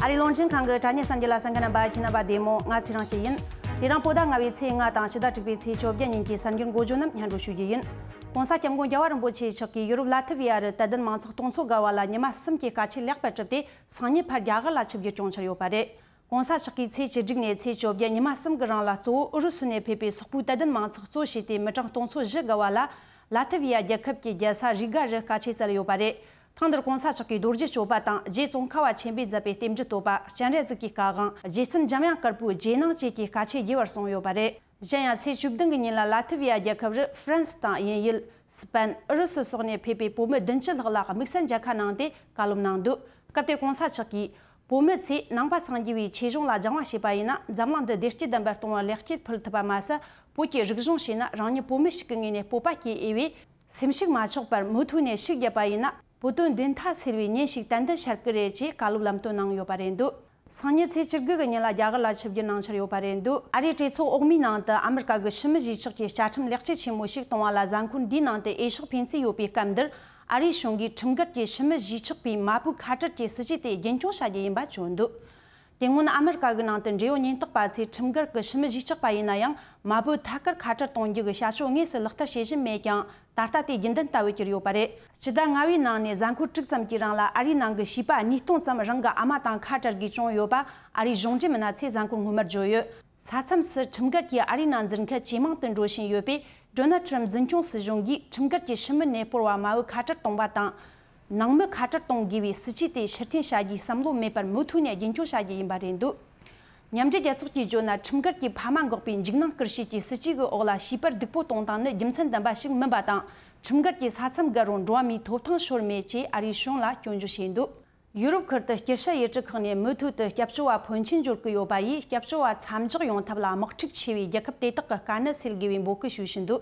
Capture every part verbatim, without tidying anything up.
ཨ་རིའི་རླུང་འཕྲིན་ཁང་གི་དྲ་བརྙན་གསར་འགྱུར་ལ་གསན་མཁན་རྣམ་པ་ཁྱེད་རྣམ་པ་བདེ་མོ། ང་ཚེ་རིང་སྐྱིད་ཡིན། དེ་རིང་བོད་ཟླ་ལྔ་པའི་ཚེས་ལྔ་དང་ཕྱི་ཟླ་དྲུག་པའི་ཚེས་བཅོ་བརྒྱད་ཉིན་གྱི་གསར་འགྱུར་འགོ་བརྗོད་རྣམས་སྙན་སྒྲོན་ཞུ་རྒྱུ་ཡིན། ྋགོང་ས་ྋསྐྱབས་མགོན་རྒྱལ་བ་རིན་པོ་ཆེ་མཆོག་གིས་ཡུ་རོབ་ལ་ཐི་བི་ཡ་རུ་དད་ལྡན་མང་ཚོགས་སྟོང་ཚོ་བརྒལ་བ་ལ་ཉི་མ་གསུམ་གྱི་དཀའ་སྤྱད་ལེགས་པར་གྲུབ་སྟེ། སང་ཉིན་ཕར་རྒྱ་གར་ལ་ཆིབས་བསྒྱུར་སྐྱོང་འཆར་ཡོད་པ་རེད། ྋགོང་ས་མཆོག་གིས་ཚེས་བཅུ་དྲུག་ནས་ཚེས་བཅོ་བརྒྱད་ཉི་མ་གསུམ་གྱི་རིང་ལ་གཙོ་བོ་ཨུ་རུ་སུ་ནས་ཕེབས་པའི་སོག་པོའི་དད་ལྡན་མང་ཚོགས་གཙོ་བྱས་ཏེ་མི་གྲངས་སྟོང་ཚོ་བཞི་བརྒལ་བ་ལ། ལ་ཐི་བི་ཡ་རྒྱལ་ཁབ་ཀྱི་རྒྱལ་ས་རི་ག་རུ་དཀའ་སྤྱད་བསྩལ་ཡོད་པ་རེད། ཐེངས་འདིར་ྋགོང་ས་མཆོག་གིས་རྡོ་རྗེ་གཅོད་པ་དང་རྗེ་ཙོང་ཁ་པ་ཆེན་པོས་མཛད་པའི་རྟེན་འབྲེལ་བསྟོད་པ། སྤྱན་རས་གཟིགས་ཀྱི་བཀའ་དབང་། རྗེ་བཙུན་འཇམ་དབྱངས་དཀར་པོའི་རྗེས་གནང་བཅས་ཀྱི་དཀའ་སྤྱད་རྒྱས་པར་གསུངས་ཡོད་པ་རེད། གཞན་ཡང་ཚེས་བཅུ་བདུན་གྱི་ཉིན་ལ་ལ་ཐི་བི་ཡ་རྒྱལ་ཁབ་རུ་ཧྥ་རན་སི་དང་དབྱིན་ཡུལ། སི་པན། ཨུ་རུ་སུ་སོགས་ནས་ཕེབས་པའི་བོད་མི་བདུན་ཅུ་ལྷག་ལ་དམིགས་བསལ་མཇལ་ཁ་གནང་སྟེ་བཀའ་སློབ་གནང་འདུག་སྐབས་དེར་ྋགོང་ས་མཆོག་གིས། བོད་མི་ཚོས་ནང་པ་སངས་རྒྱས་པའི་ཆོས་གཞུང་ལ་སྦྱང་བ་བྱས་པ་ཡིན་ན། འཛམ་གླིང་འདི་བདེ་སྐྱིད་ལྡན་པར་གཏོང་བར་ལེགས་སྐྱེས་ཕུལ་ཐུབ་པ་མ་ཟད། བོད་ཀྱི་རིག་གཞུང་ཤེས་ན་རང་ཉིད་བོད་མི་ཞིག་གི་ངོས་ནས་སྤོབས་པ་སྐྱེ་འོས་པས། སེམས་ཤུགས་མ་ཆག་པར་མུ་མཐུད་ནས་ཤུགས་བརྒྱབ་པ་ཡིན་ན། བོད་དོན་བདེན་མཐའ་སེལ་བའི་ཉིན་ཞིག་ཏན་ཏན་ཤར་གི་རེད་ཅེས་བཀའ་སློབ་ལམ་སྟོན་གནང་ཡོད་པ་རེད་འདུག་སང་ཉིན་ཚེས་བཅུ་དགུ་གི་ཉིན་ལ་རྒྱ་གར་ལ་ཆིབས་བསྒྱུར་གནང་འཆར་ཡོད་པ་རེད་འདུག་ཨ་རིའི་གྲོས་ཚོགས་འོག་མའི་ནང་དུ་ཨ་མི་རི་ཀ་གི་ཕྱི་མི་གཞིས་ཆགས་ཀྱི་བཅའ་ཁྲིམས་ལེགས་བཅོས་ཆེན་མོ་ཞིག་གཏོང་བ་ལ་གཟའ་འཁོར་འདིའི་ནང་དུ་འོས་ཤོག་འཕེན་རྩིས་ཡོད་པའི་སྐབས་འདིར། ཨ་རིའི་གཞུང་གིས་ཁྲིམས་འགལ་གྱིས་ཕྱི་མི་གཞིས་ཆགས་པའི་མ་བུ་ཁ་བྲལ་གྱི་སྲིད་ཇུས་དེ་རྒྱུན་འཁྱོངས་བྱ་རྒྱུ་ཡིན་པ་བརྗོད་འདུག་དེ་སྔོན་ཨ་མི་རི་ཀ་གི་ནང་དུ་འབྲེལ་ཡོད་ཉེན་རྟོག་པ་ཚོས་ཁྲིམས་འགལ་གྱི་ཕྱི་མི་གཞིས་ཆགས་པ་ཡིན་ན་ཡང་མ་བུ་ཐད་ཀར་ཁ་བྲལ་གཏོང་རྒྱུ་གི་བྱ་སྤྱོད་དངོས་སུ་ལག་བསྟར་བྱེད་བཞིན་མེད་ཀྱང་། ད་ལྟ་དེ་རྒྱུན་ལྡན་ལྟ་བུ་གྱུར་ཡོད་པ་རེད། ཕྱི་ཟླ་ལྔ་པའི་ནང་ནས་གཟའ་འཁོར་དྲུག་ཙམ་གྱི་རིང་ལ་ཨ་རིའི་ནང་གི་བྱིས་པ་གཉིས་སྟོང་ཙམ་རང་གི་ཨ་མ་དང་ཁ་བྲལ་དགོས་བྱུང་ཡོད་པ་ཨ་རིའི་གཞུང་འབྲེལ་མི་སྣ་ཚོས་གཟའ་འཁོར་སྔོན་མར་བརྗོད་ཡོད། ས་མཚམས་སུ་ཁྲིམས་འགལ་གྱིས་ཨ་རིའི་ནང་འཛུལ་མཁན་ཇེ་མང་དུ་འགྲོ་བཞིན་ཡོད་པས། ཌོ་ནལ་ཊམ་འཛིན་སྐྱོང་སྲིད་གཞུང་གིས་ཁྲིམས་འགལ་གྱི་ཕྱི་མི་གནས་སྤོར་བ་མ་བུ་ཁ་བྲལ་གཏོང་བ་དང་། ནང་མི་ཁ་བྲལ་གཏོང་དགོས་པའི་སྲིད་ཇུས་དེ་ཕྱིར་འཐེན་བྱ་རྒྱུའི་བསམ་བློ་མེད་པར་མུ་མཐུད་ནས་རྒྱུན་འཁྱོངས་བྱ་རྒྱུ་ཡིན་པ་རེད་འདུག་མཉམ་འབྲེལ་རྒྱལ་ཚོགས་ཀྱིས་བརྗོད་ན། ཁྲིམས་འགལ་གྱིས་ཕ་མ་འགོག་པའི་འཇིགས་སྣང་སྐུལ་བྱེད་ཀྱི་སྲིད་ཇུས་ཀྱི་འོག་ལ་བྱིས་པར་སྡིག་པོ་གཏོང་སྟངས་ནི་རྒྱུ་མཚན་ལྡན་པ་ཞིག་མིན་པ་དང་། ཁྲིམས་འགལ་གྱིས་ས་མཚམས་བརྒལ་རུང་འགྲོ་བ་མིའི་ཐོབ་ཐང་ཤོར་མེད་ཅེས་ཨ་རིའི་གཞུང་ལ་སྐྱོན་བརྗོད་བྱས་འདུག་ཡུ་རོབ་ཁུལ་དུ་སྐྱུར་བཤད་ཡིག་འབྲུ་ཁག་ནས་མུ་མཐུད་དུ་སྐྱབས་བཅོལ་བ་ཕོན་ཆེན་འབྱོར་གྱི་ཡོད་པ་ཡིས། སྐྱབས་བཅོལ་བ་མཚམས་འཇོག་ཡོང་ཐབས་ལ་དམག་འཁྲུག་ཆེ་བའི་རྒྱལ་ཁབ་དེ་དག་གི་དཀའ་གནད་སེལ་དགོས་པའི་འབོད་སྐུལ་ཞུས་བཞིན་འདུག་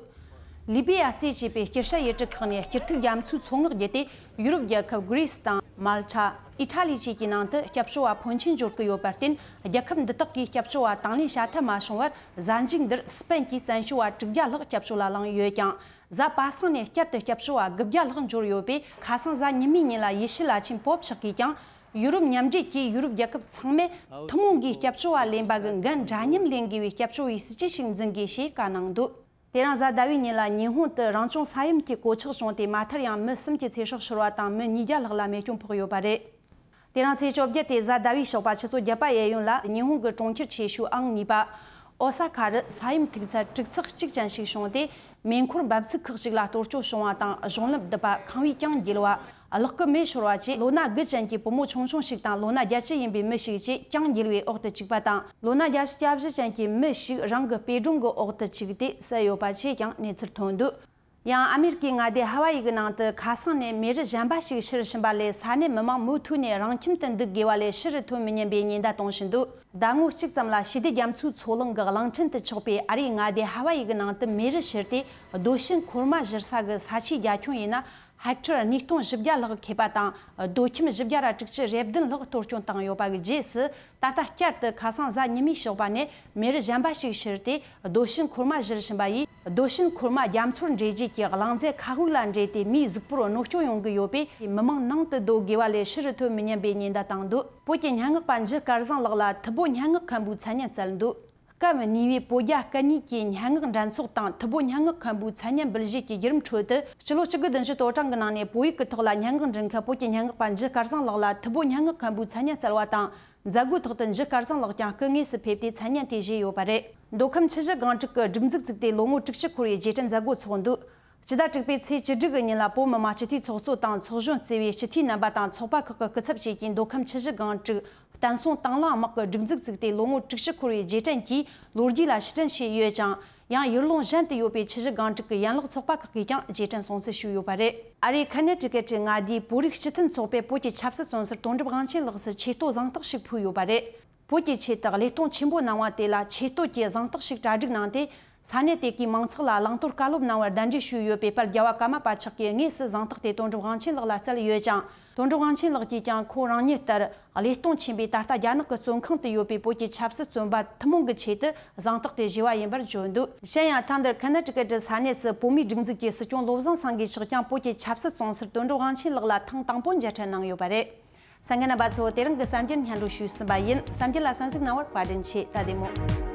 ལི་པི་ཡ་རྩིས་བྱས་པའི་སྐྱུར་བཤད་ཡིག་འབྲུ་ཁག་ནས་སྐྱུར་ཐིགས་རྒྱ་མཚོའི་མཚོ་ངོགས་བརྒྱུད་དེ། ཡུ་རོབ་རྒྱལ་ཁབ་གྷི་རི་སི་དང་མལ་ཊ། ཨི་ཊ་ལི་བཅས་ཀྱི་ནང་དུ་སྐྱབས་བཅོལ་བ་ཕོན་ཆེན་འབྱོར་གྱི་ཡོད་པར་བརྟེན། རྒྱལ་ཁབ་འདི་དག་གིས་སྐྱབས་བཅོལ་བ་དང་ལེན་བྱ་ཐབས་མ་བྱུང་བར། གཟའ་མཇུག་འདིར་སི་པན་གྱི་བཙན་བྱོལ་བ་དྲུག་བརྒྱ་ལྷག་སྐྱབས་བཅོལ་ལ་ལངས་ཡོད་ཀྱང་། གཟའ་པ་སངས་ནས་བསྐྱར་དུ་སྐྱབས་བཅོལ་བ་དགུ་བརྒྱ་ལྷག་འབྱོར་ཡོད་པས། ཁ་སང་གཟའ་ཉི་མའི་ཉིན་ལ་ཡེ་ཤུ་བླ་ཆེན་པོབ་མཆོག་གིས་ཀྱང་། ཡུ་རོབ་མཉམ་འབྲེལ་གྱིས་ཡུ་རོབ་རྒྱལ་ཁབ་ཚང་མས་ཐུན་མོང་གིས་སྐྱབས་བཅོལ་བ་ལེན་པ་གི་འགན་འདྲ་མཉམ་ལེན་དགོས་པའི་སྐྱབས་བཅོལ་བའི་སྲིད་ཇུས་ཤིག་འཛིན་དགོས་ཞེས་བཀའ་གནང་འདུག་དེ་རིང་གཟའ་ཟླ་བའི་ཉིན་ལ་ཉི་ཧོང་དུ་རང་སྐྱོང་ས་ཡོམ་གྱི་གོད་ཆག་བྱུང་སྟེ། མ་མཐར་ཡང་མི་གསུམ་གྱི་ཚེ་སྲོག་ཤོར་བ་དང་། མི་ཉིས་བརྒྱ་ལྷག་ལ་རྨས་སྐྱོན་ཕོག་ཡོད་པ་རེད། དེ་རིང་ཚེས་བཅོ་བརྒྱད་དེ་གཟའ་ཟླ་བའི་ཞོགས་པ་ཆུ་ཚོད་བརྒྱད་པ་གཡས་གཡོན་ལ། ཉི་ཧོང་གི་གྲོང་ཁྱེར་ཆེ་ཤོས་ཨང་གཉིས་པ་ཨོ་ས་ཁ་རུ་ས་ཡོམ་ཐིག་ཚད་དྲུག་ཚེག་གཅིག་ཅན་ཞིག་བྱུང་སྟེ། མེ་འཁོར་འབབ་ཚིགས་ཁག་ཅིག་ལ་གཏོར་སྐྱོན་བྱུང་བ་དང་། གཞུང་ལམ་བསྡུས་པ། ཁང་པའི་གྱང་འགྱེལ་བ། གློག་གི་མེ་ཤོར་བ་བཅས། ལོ་ན་དགུ་ཅན་གྱི་བུ་མོ་ཆུང་ཆུང་ཞིག་དང་། ལོ་ན་བརྒྱད་ཅུ་ཡིན་པའི་མི་ཞིག་བཅས་གྱང་འགྱེལ་བའི་འོག་ཏུ་བཅུག་པ་དང་། ལོ་ན་བརྒྱད་ཅུ་གྱ་བཞི་ཅན་གྱི་མི་ཞིག་རང་གི་པེ་ཌོམ་གྱི་འོག་ཏུ་བཅུག་སྟེ་བསད་ཡོད་པ་བཅས་ཀྱང་གནས་ཚུལ་ཐོན་འདུག་ཡང་ཨ་མེ་རི་ཀའི་མངའ་སྡེ་ཧ་ཝ་ཡི་གི་ནང་དུ་ཁ་སང་ནས་མེ་རི་གཞན་པ་ཞིག་ཤི་རུ་ཕྱིན་པ་ལས། ས་གནས་མི་མང་མུ་མཐུད་ནས་རང་ཁྱིམ་དུ་འདུག་དགོས་པ་ལས་ཕྱི་རུ་ཐོན་མི་ཉན་པའི་ཉེན་བརྡ་གཏོང་བཞིན་འདུག་ཟླ་ངོ་གཅིག་ཙམ་ལ་ཞི་བདེ་རྒྱ་མཚོའི་མཚོ་གླིང་གི་གླིང་ཕྲན་དུ་ཆགས་པའི་ཨ་རིའི་མངའ་སྡེ་ཧ་ཝ་ཡི་གི་ནང་དུ་མེ་རི་ཤར་ཏེ། རྡོ་ཤིང་འཁོར་མ་བཞུར་ས་གི་ས་ཆའི་རྒྱ་ཁྱོན་ཡིན་ན། ཧེག་ཊར་གཉིས་སྟོང་བཞི་བརྒྱ་ལྷག་ཁེབས་པ་དང་། རྡོ་ཁྱིམ་བཞི་བརྒྱ་ར་དྲུག་ཅུ་རེ་བདུན་ལྷག་གཏོར་སྐྱོན་བཏང་ཡོད་པ་གི་རྗེས་སུ། ད་ལྟ་བསྐྱར་དུ་ཁ་སང་གཟའ་ཉི་མའི་ཞོགས་པ་ནས་མེ་རི་གཞན་པ་ཞིག་ཤར་ཏེ། རྡོ་ཤིང་འཁོར་མ་བཞུར་བཞིན་པ་ཡིས། རྡོ་ཤིང་འཁོར་མ་རྒྱ་མཚོར་འདྲེད་རྗེས་ཀྱི་གླང་རྫས་མཁའ་དབུགས་ལ་འདྲེས་ཏེ། མིའི་གཟུགས་པོར་གནོད་སྐྱོན་ཡོང་གི་ཡོད་པས། མི་མང་ནང་དུ་སྡོད་དགོས་པ་ལས་ཕྱི་རུ་ཐོན་མི་ཉན་པའི་ཉེན་བརྡ་བཏང་འདུག་བོད་ཀྱི་སྙན་ངག་པ་འཇུ་སྐལ་བཟང་ལགས་ལ་ཐུ་བྷོད་སྙན་ངག་མཁན་པོའི་མཚན་སྙན་བསྩལ་འདུག་སྐབས་གཉིས་པའི་བོད་རྒྱ་སྐད་གཉིས་ཀྱི་སྙན་ངག་འགྲན་ཚོགས་དང་། ཐུ་བྷོད་སྙན་ངག་མཁན་པོའི་མཚན་སྙན་འབུལ་བཞེས་ཀྱི་བརྒྱུད་རིམ་ཁྲོད་དུ། སྤྱི་ལོ་ཆིག་སྟོང་དགུ་བརྒྱ་དོན་གྲངས་ཀྱི་ནང་ནས་བོད་ཡིག་གི་ཐོག་ལ་སྙན་ངག་འབྲི་མཁན་བོད་ཀྱི་སྙན་ངག་པ་འཇུ་སྐལ་བཟང་ལགས་ལ་ཐུ་བྷོད་སྙན་ངག་མཁན་པོའི་མཚན་སྙན་བསྩལ་བ་དང་། མཛད་སྒོའི་ཐོག་ཏུ་འཇུ་སྐལ་བཟང་ལགས་ཀྱང་སྐུ་དངོས་སུ་ཕེབས་ཏེ་མཚན་སྙན་དེ་བཞེས་ཡོད་པ་རེད། མདོ་ཁམས་ཆུ་བཞི་སྒང་དྲུག་གི་སྒྲིག་འཛུགས་བཙུགས་ཏེ་ལོ་ངོ་དྲུག་ཅུ་འཁོར་བའི་རྗེས་དྲན་མཛད་སྒོ་ཚོགས་འདུ། ཕྱི་ཟླ་དྲུག་པའི་ཚེས་བཅུ་དྲུག་གི་ཉིན་ལ་བོད་མི་མང་སྤྱི་འཐུས་ཚོགས་གཙོ་དང་། ཚོགས་གཞོན་གཙོས་པའི་སྤྱི་འཐུས་རྣམ་པ་དང་། ཚོགས་པ་ཁག་གི་སྐུ་ཚབ་བཅས་ཀྱིས་མདོ་ཁམས་ཆུ་བཞི་སྒང་དྲུག་བསྟན་སྲུང་དང་བླངས་དམག་གི་སྒྲིག་འཛུགས་བཙུགས་ཏེ་ལོ་ངོ་དྲུག་ཅུ་འཁོར་བའི་རྗེས་དྲན་གྱི་ལོ་རྒྱུས་ལ་ཕྱིར་དྲན་བྱས་ཡོད་ཅིང་། ཡང་ཡུལ་ལུང་གཞན་དུ་ཡོད་པའི་ཆུ་བཞི་སྒང་དྲུག་གི་ཡན་ལག་ཚོགས་པ་ཁག་གིས་ཀྱང་རྗེས་དྲན་སྲུང་བརྩི་ཞུས་ཡོད་པ་རེད། ཨ་རིའི་ཁ་ནེ་ཊི་ཀེ་ཊི་མངའ་སྡེའི་བོད་རིགས་སྤྱི་མཐུན་ཚོགས་པས་བོད་ཀྱི་ཆབ་སྲིད་བཙོན་ཟུར་དོན་གྲུབ་དབང་ཆེན་ལགས་སུ་ཆེ་བསྟོད་གཟེངས་རྟགས་ཤིག་ཕུལ་ཡོད་པ་རེད། བོད་ཀྱི་ཆེད་དུ་བློས་གཏོང་ཆེན་པོ་གནང་བ་དེ་ལ་ཆེ་བསྟོད་ཀྱི་གཟེངས་རྟགས་ཤིག་གྲ་སྒྲིག་གནང་སྟེ། ས་གནས་དེ་གའི་མང་ཚོགས་ལ་བླང་དོར་བཀའ་སློབ་གནང་བར་གདན་འདྲེན་ཞུས་ཡོད་པས། དཔལ་རྒྱལ་བ་ཀརྨ་པ་མཆོག་གིས་དངོས་སུ་གཟེངས་རྟགས་དེ་དོན་གྲུབ་དབང་ཆེན་ལགས་ལ་བསྩལ་ཡོད་ཅིང་། དོན་གྲུབ་དབང་ཆེན་ལགས་ཀྱིས་ཀྱང་ཁོང་རང་ཉིད་ལྟར་བློས་གཏོང་ཆེན་པོས་ད་ལྟ་རྒྱ་ནག་གི་བཙོན་ཁང་དུ་ཡོད་པའི་བོད་ཀྱི་ཆབ་སྲིད་བཙོན་པ་ཐུན་མོང་གི་ཆེད་དུ་གཟེངས་རྟགས་དེ་བཞེས་པ་ཡིན་པར་བརྗོད་འདུག་གཞན་ཡང་ཐེངས་འདིར་ཁ་ནེ་ཊི་ཀེ་ཊི་ས་གནས་སུ་བོད་མིའི་སྒྲིག་འཛུགས་ཀྱི་སྲིད་སྐྱོང་བློ་བཟང་སེང་གེ་མཆོག་ཀྱང་བོད་ཀྱི་ཆབ་སྲིད་བཙོན་ཟུར་དོན་གྲུབ་དབང་ཆེན་ལགས་ལ་ཐེངས་དང་པོ་མཇལ་འཕྲད་གནང་ཡོད་པ་རེད། གསན་མཁན་རྣམ་པ་ཚོ། དེ་རིང་གི་གསར་འགྱུར་སྙན་སྒྲོན་ཞུས་ཟིན་པ་ཡིན། གསར་འགྱུར་ལ་གསན་གཟིགས་གནང་བར་བཀའ་དྲིན་ཆེ། ད་བདེ་མོ།